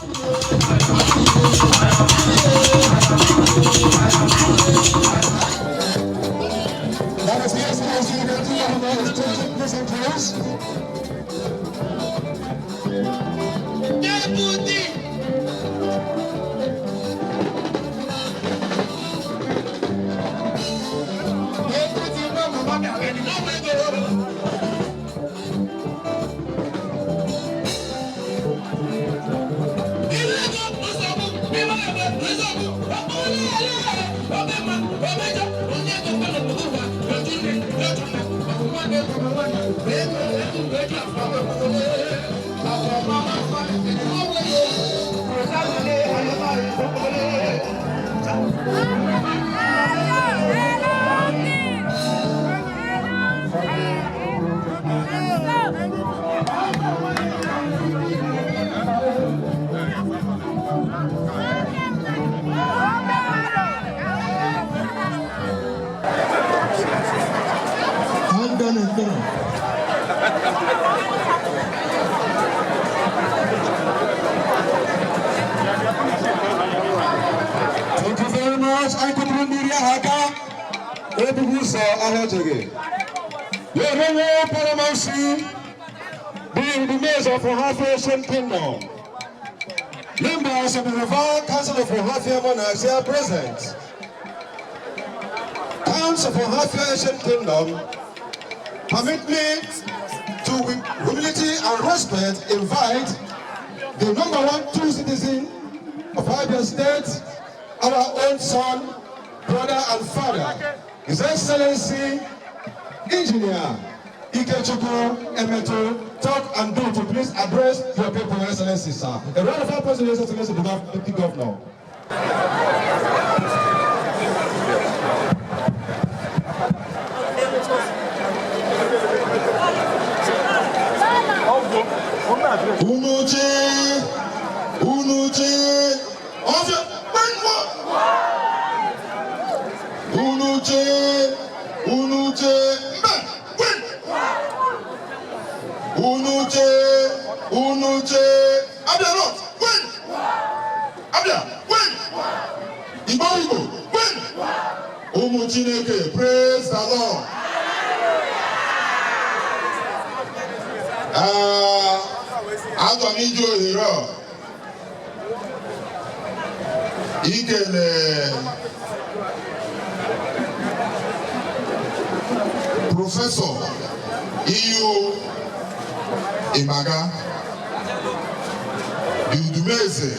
That is the Excellency, the Deputy Governor is taking this in place. I'm done and done. Thank you very much. Anyị kụpụrụ mmiri ahụ aka. Ebubu ụzọ ahịa jege. Yehowo Paramountcy, the Udumeze of Ohafia Ancient Kingdom. Members of the Revered Council of Ohafia Monarchs here present. Council of Ohafia Ancient Kingdom, permit me to, with humility and respect, invite the number one true citizen of Abia State, our own son, brother, and father, His Excellency, Engineer Ikechukwu Emetu, talk and do to please address your people, Excellency, sir. A round of applause to His Excellency, the Deputy Governor. Unuche, Unuche, Ọfịa, kpenwo! Unuche, Unuche, mbe, kwen! Unuche, Unuche, Abia North, kwen! Abia, kwen! Igbo Igbo, kwen! Ụmụ Chineke, praise the Lord. Ah, achọrọ m iji ohere a ikele Professor Iyu Imaga, the Udumeze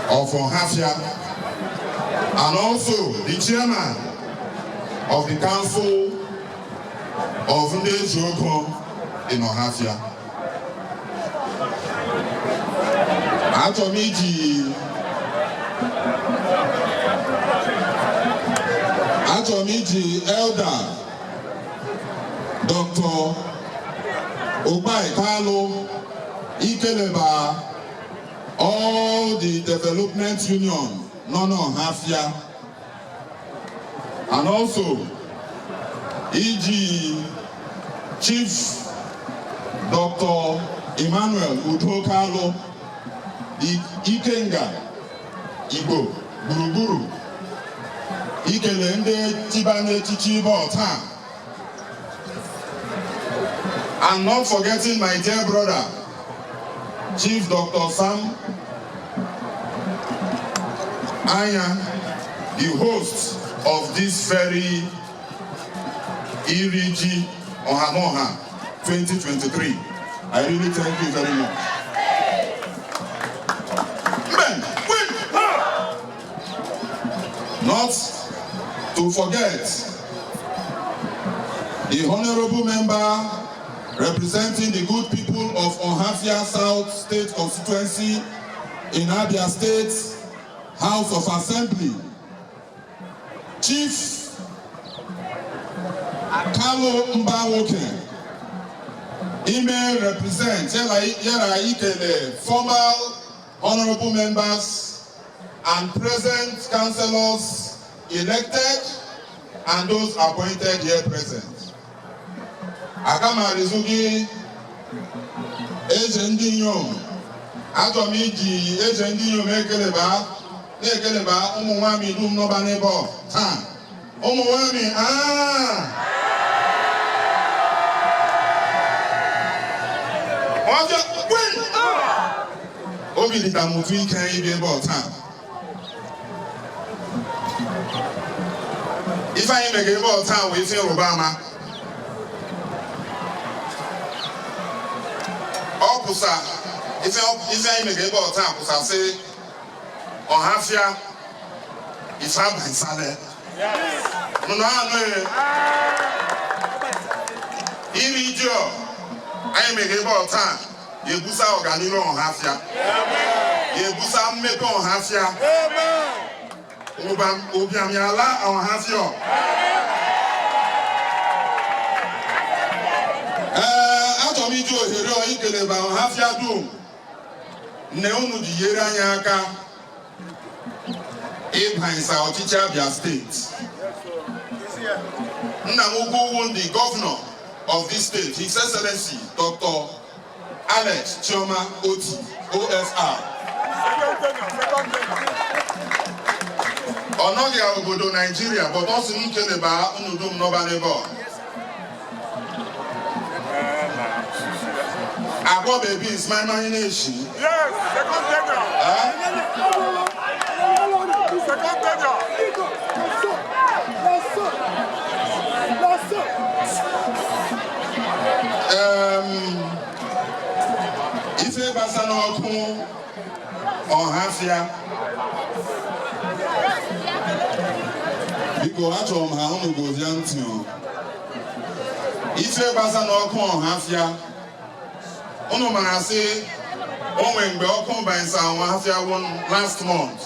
of Ohafia, and also the chairman of the Council of Ndị Ezeogo in Ohafia. Achọrọ m iji Elder Dr. Ogbai Kalu ikeleba all the development union nọ n'Ọhafịa and also iji Chief Dr. Emmanuel Udo Kalu, the Ikenga Igbo gburugburu, ikele ndị tiba n'echichi ibe taa, and not forgetting my dear brother, Chief Dr. Sam Anya, the host of this very Iri Ji Ohanoha 2023. I really thank you very much. Men, win! Not to forget the honorable member representing the good people of Ohafia South State Constituency in Abia State House of Assembly, Chief Kalu Mbanwoke, ime represent yara ikele former honorable members and present councillors elected and those appointed here present. Aga m arịzụ gị, eze ndị inyom. Achọrọ m iji eze ndị inyom ekeleba na-ekeleba ụmụ nwanyị dum nọba n'ebe ọ taa. Ụmụ nwanyị aa ọjọ kwen obi dịta m ụtụ ike ịbịa ebe ọ taa. Ife anyị mega ebe ọ taa wee ife ịrụba ama. Ọ kwụsa ife ife anyị mega ebe ọ taa kwụsasị Ọhafịa ife abaisale nụnụ anụ e iri ji ọ anyị mega ebe ọ taa ya ebusa ọganihu Ọhafịa, ya ebusa mmepe Ọhafịa, ụbịam ya ala Ọhafịa. Ee, achọrọ m iji ohere ọ ikeleba Ọhafịa dum nne unu ji nyere anyị aka ịbanyesa ọchịchị Abia Steeti. Nna m ukwu wu the governor of this state, His Excellency Dr. Alex Chioma Oti, OFR. Ọ nọghị obodo Naijiria, but ọ sị m keleba unu dum nọba n'ebe ọ. Agwọ babies, my my na-eshi. Yes, second tenure. Eh? Second tenure. Ife gbasa n'ọkụ Ọhafịa, biko, achọrọ m ha unu gozie ntị o. Ife gbasa n'ọkụ Ọhafịa, unu mara sị o nwee mgbe ọkụ banyesa Ọhafịa wụ last month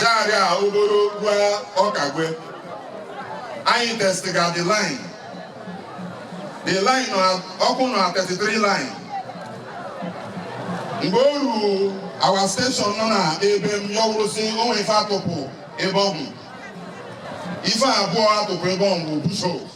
jaarị a oboro gwa ọkagwe. Anyị testiga the line, the line nọ ọkụ nọ na 33 line. Mgbe o ruru our station nọ na ebe m yọwụrụsị o nwere ife atụpụ ebe ọhụ, ife abụọ atụpụ ebe ọhụ bụ bushels.